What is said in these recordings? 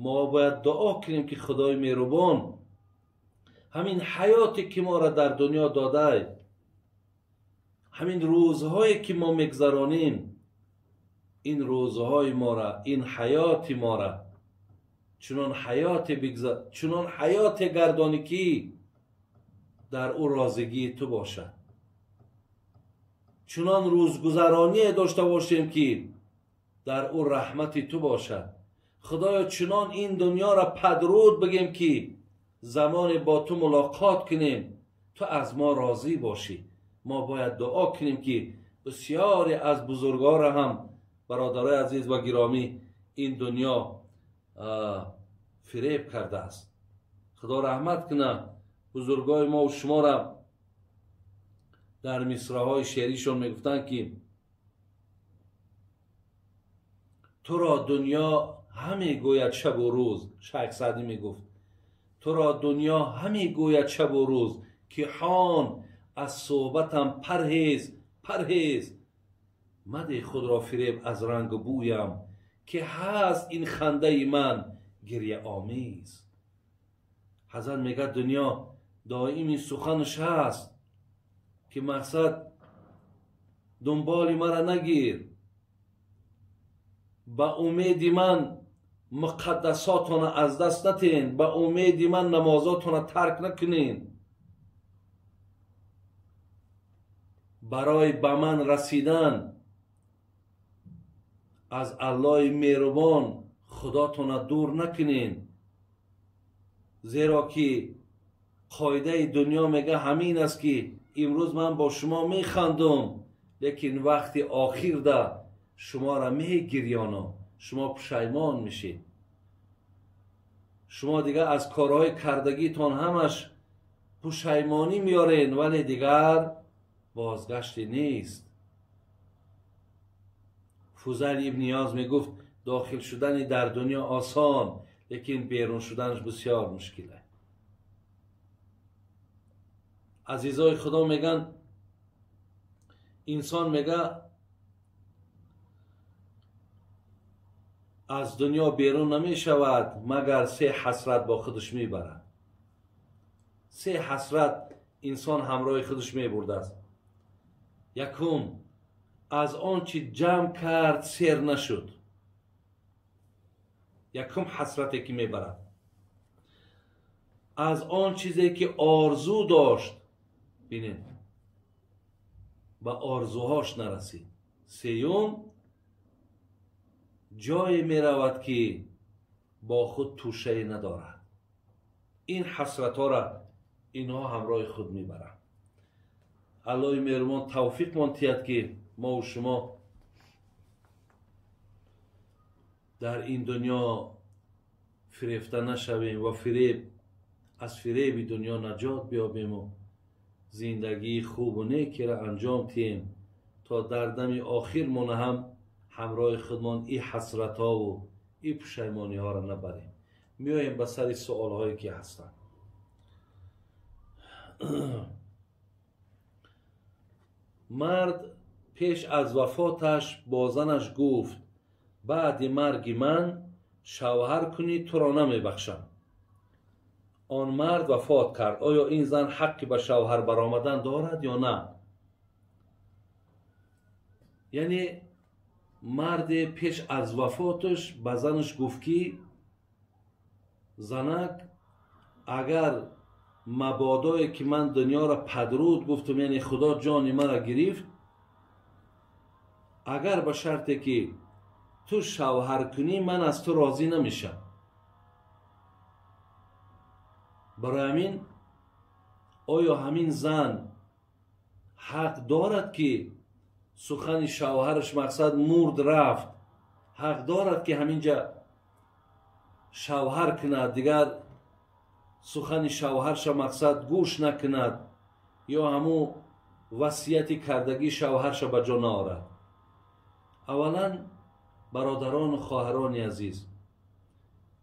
Мо бояд дуо кунем, ки Худои меҳрубон ҳамин ҳаёте ки моро дар дунё додай, ҳамин рӯзҳое ки мо мегзаронем, ин рӯзҳои мора, ин ҳаёти мора чунон ҳаёте гардонӣ, ки дар ӯ розигии ту бошад, чунон рӯзгузароние дошта бошем, ки дар ӯ раҳмати ту бошад. Худоё, чунон ин дунёро падруд бигем, ки замоне бо ту мулоқот кунем, ту аз мо розӣ бошӣ. Мо бояд дуо кунем, ки бисёре аз бузургора ҳам, бародарои азиз ва гиромӣ, ин дунё фиреб кардааст. Худо раҳмат кунад бузургои мо ва шуморо. Дар мисраҳои шеъришон мегуфтанд, ки туро дунё ҳаме гӯяд шабу рӯз. Шайх Саъдӣ мегуфт: туро дунё ҳаме гӯяд шабу рӯз, ки ҳон аз суҳбатам парҳез, парҳез, мадеҳ худро фиреб аз рангу бӯям, ки ҳаст ин хандаи ман гирьяомез. Ҳазрат мегӯяд, дунё доим ин суханаш ҳаст, ки мақсад дунболи мара нагир, ба умеди ман муқаддасотона аз даст натен, ба умеди ман намозотона тарк накунен, барои ба ман расидан аз Аллоҳи меҳрубон худотона дур накунен, зеро ки қоидаи дунё мега ҳамин аст, ки имрӯз ман бо шумо механдум, лекин вақти охирда шуморо мегирёнам, шумо пушаймон мешед, шумо дигар аз корҳои кардагитон ҳамаш пушаймонӣ меорен, вале дигар бозгаште нест. Фузайл ибн Ниёз мегуфт, дохил шудани дар дунё осон, лекин берун шуданаш бисёр мушкил аст. Азизои Худо, мегӯянд, инсон мега аз дунё берун намешавад, магар се ҳасрат бо худаш мебарад. Се ҳасрат инсон ҳамроҳи худаш мебурдааст. Якум, аз он чи ҷамъ кард сер нашуд. Якум ҳасрате ки мебарад, аз он чизе ки орзу дошт, бинед, ба орзуҳош нарасид. Сеюм, ҷое меравад, ки бо худ тӯшае надорад. Ин ҳасратҳоро инҳо ҳамроҳи худ мебаранд. Аллоҳи меҳрубон тавфиқмон тиҳад, ки мо ва шумо дар ин дунё фирефта нашавем ва аз фиреби дунё наҷот биёбему зиндагии хубу некиро анҷом диҳем, то дар дами охирмона ҳам ҳамроҳи худмон и ҳасратҳову и пушаймониҳоро набарем. Меоем ба сари суолҳое ки ҳастанд. Мард пеш аз вафоташ бо занаш гуфт: баъди марги ман шавҳар кунӣ, туро намебахшам. Он мард вафот кард. Оё ин зан ҳаққи ба шавҳар баромадан дорад ё на? Яъне марде пеш аз вафоташ ба занаш гуфт, ки занак, агар мабодое ки ман дунёро падруд гуфтам, яъне Худо ҷони маро гирифт, агар ба шарте ки ту шавҳар кунӣ, ман аз ту розӣ намешам. Барои ҳамин оё ҳамин зан ҳақ дорад, ки сухани шавҳараш мақсад мурд рафт, ҳақ дорад, ки ҳаминҷа шавҳар кунад, дигар сухани шавҳарша мақсад гӯш накунад ё ҳамун васияти кардагии шавҳарша ба ҷо наорад? Аввалан, бародарону хоҳарони азиз,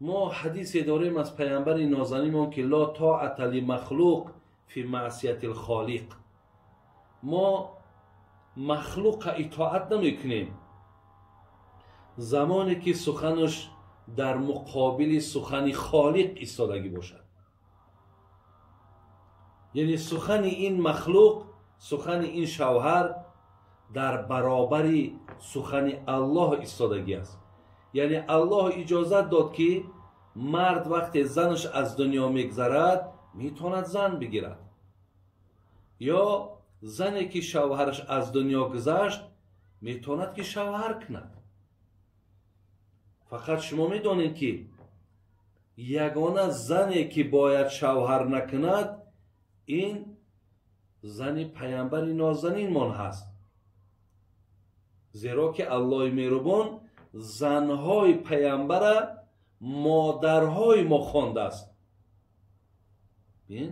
мо ҳадисе дорем аз паямбари нозанимон, ки ла тоата лимахлуқ фи маъсияти лхолиқ. Мо махлуқа итоат намекунем замоне ки суханаш дар муқобили сухани холиқ истодагӣ бошад. Яъне сухани ин махлуқ, сухани ин шавҳар дар баробари сухани Аллоҳ истодагӣ аст. Яъне Аллоҳ иҷозат дод, ки мард вақте занаш аз дунё мегзарад, метавонад зан бигирад, ё зане ки шавҳараш аз дунё гузашт, метавонад ки шавҳар кунад. Фақат шумо медонед, ки ягона зане ки бояд шавҳар накунад, ин зани паямбари нозанинмон ҳаст. Зеро ки Аллоҳи меҳрубон занҳои паямбара модарҳои мо хондааст. Бин,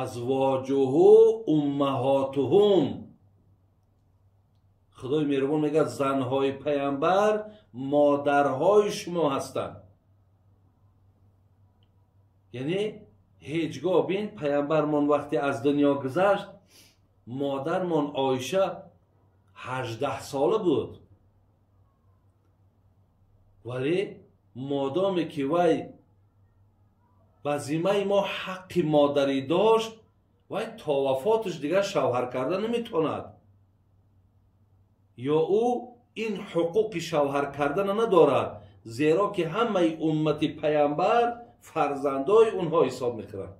азвоҷуҳу уммаҳотуҳум. Худои меҳрубон мегӯяд, занҳои паямбар модарҳои шумо ҳастанд. Яъне ҳеҷ гоҳ, бин, паямбармон вақте аз дунё гузашт, модармон Оиша 18 сола буд, вале модоме ки вай ба зиммаи мо ҳаққи модарӣ дошт, вай то вафоташ дигар шавҳар карда наметавонад, ё ӯ ин ҳуқуқи шавҳар кардана надорад, зеро ки ҳамаи уммати паямбар фарзандои онҳо ҳисоб мекунанд.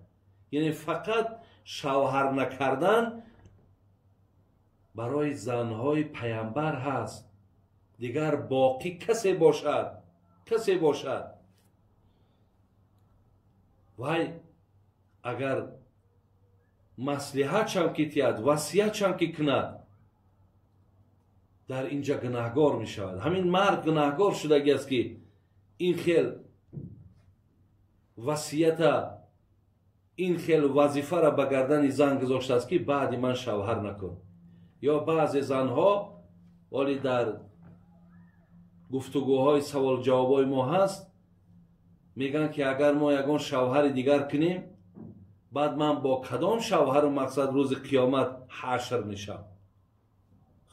Яъне фақат шавҳар накардан барои занҳои паямбар ҳаст, дигар боқӣ касе бошад, касе бошад, вай агар маслиҳатшам ки тиҳад, васиятшам ки кунад, дар инҷа гунаҳгор мешавад. Ҳамин мард гунаҳгор шудагӣ аст, ки ин хел васията, ин хел вазифара ба гардани зан гузоштааст, ки баъди ман шавҳар накун. Ё баъзе занҳо, вале дар гуфтугӯҳои саволҷавобҳои мо ҳаст, мегӯянд, ки агар мо ягон шавҳари дигар кунем, баъд ман бо кадом шавҳару мақсад рӯзи қиёмат ҳашр мешавам?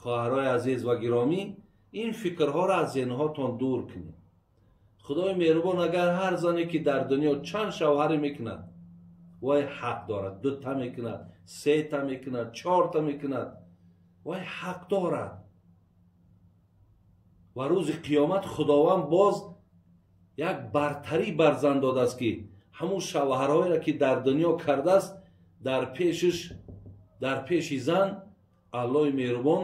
Хоҳарҳои азиз ва гиромӣ, ин фикрҳоро аз зеҳнҳотон дур кунед. Худои меҳрубон агар ҳар зане ки дар дунё чанд шавҳаре мекунад, вай ҳақ дорад, дута мекунад, сета мекунад, чорта мекунад, вай ҳақ дорад. Ва рӯзи қиёмат Худованд боз як бартарӣ бар зан додааст, ки ҳамун шавҳарҳоеро ки дар дунё кардааст, дар пеши зан Аллоҳи меҳрубон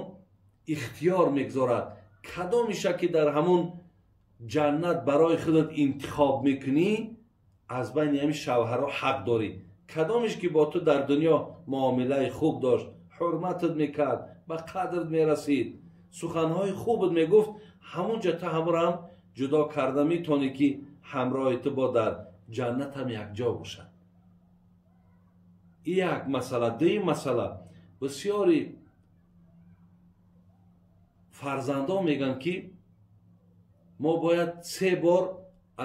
ихтиёр мегузорад. Кадомиша ки дар ҳамун ҷаннат барои худат интихоб мекунӣ, аз байни ҳамин шавҳарҳо ҳақ дорӣ. Кадомиш ки бо ту дар дунё муомилаи хуб дошт, ҳурматат мекард, ба қадрат мерасид, суханҳои хубат мегуфт, ҳамун ҷо ту ҳамроҳам ҷудо карда метавонӣ, ки ҳамроҳи ту бо дар ҷаннат ҳам якҷо бошад. Ин як масъала. Дуюм масъала, бисёри фарзандон мегӯянд, ки мо бояд 3 бор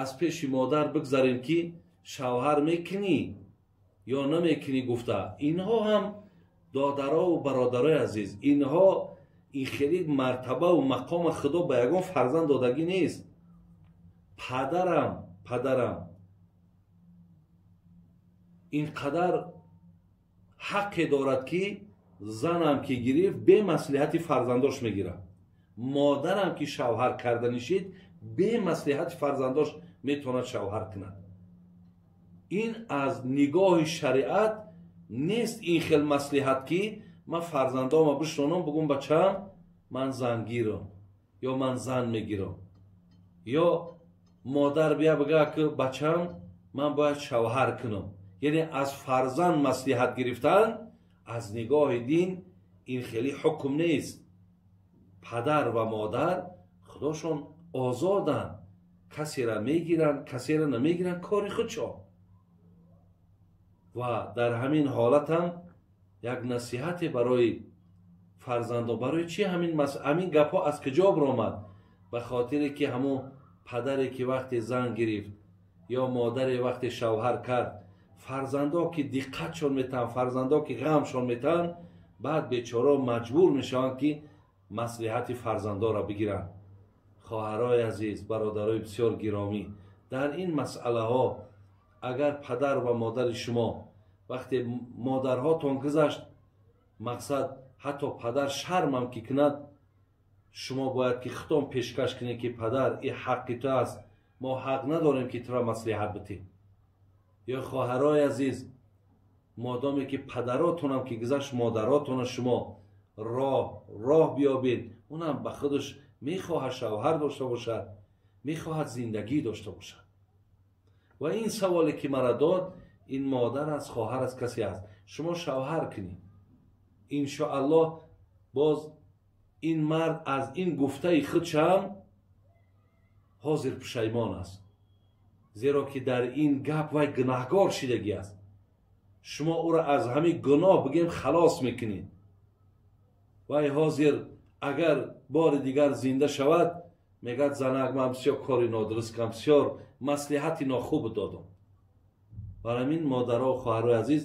аз пеши модар бигзарем, ки шавҳар мекунӣ ё намекунӣ гуфта. Инҳо ҳам додарову бародарои азиз, инҳо ин хеле мартабаву мақома Худо ба ягон фарзанд додагӣ нест. Падарам ин қадар ҳаққе дорад, ки занам ки гирифт, бемаслиҳати фарзандош мегирад. Модарам ки шавҳар карда нишид, бемаслиҳати фарзандош метавонад шавҳар кунад. Ин аз нигоҳи шариат нест ин хел маслиҳат, ки ман фарзандома бишнонам, бугум бачаам ман зангирам ё ман зан мегирам, ё модар бия бигӯяд, ки бачаам ман бояд шавҳар кунам. Яъне аз фарзанд маслиҳат гирифтан аз нигоҳи дин ин хеле ҳукм нест. Падар ва модар худошон озоданд, касеро мегиранд, касеро намегиранд, кори худшон. Ва дар ҳамин ҳолатам як насиҳате барои фарзандон. Барои чӣ ҳамин гапҳо аз куҷо баромад? Ба хотире ки ҳамон падаре ки вақте зан гирифт ё модаре вақте шавҳар кард, фарзандо ки диққатшон метаҳанд, фарзандо ки ғамшон метаҳанд, баъд бечорао маҷбур мешаванд, ки маслиҳати фарзандоро бигиранд. Хоҳарои азиз, бародарои бисёр гиромӣ, дар ин масъалаҳо агар падар ва модари шумо вақте модарҳотон гузашт, мақсад ҳатто падар шармам ки кунад, шумо бояд ки худтон пешкаш кунед, ки падар, ин ҳаққи ту аст, мо ҳақ надорем, ки туро маслиҳат битем. Ё хоҳарои азиз, модоме ки падаротонам ки гузашт, модаротона шумо роҳ биёбед. Унам ба худаш мехоҳад шавҳар дошта бошад, мехоҳад зиндагӣ дошта бошад. Ва ин саволе ки мара дод, ин модар аст, хоҳар аст, касе аст, шумо шавҳар кунед, иншоаллоҳ боз ин мард аз ин гуфтаи худшам ҳозир пушаймон аст, зеро ки дар ин гап вай гунаҳгор шидагӣ аст. Шумо ӯро аз ҳамин гуноҳ, бигем, халос мекунед. Вай ҳозир агар бори дигар зинда шавад, мегӯяд: «Занак, ман бисёр кори нодуруст кардам, бисёр маслиҳати нохуб додам». Бар ҳамин, модаро, хоҳарои азиз,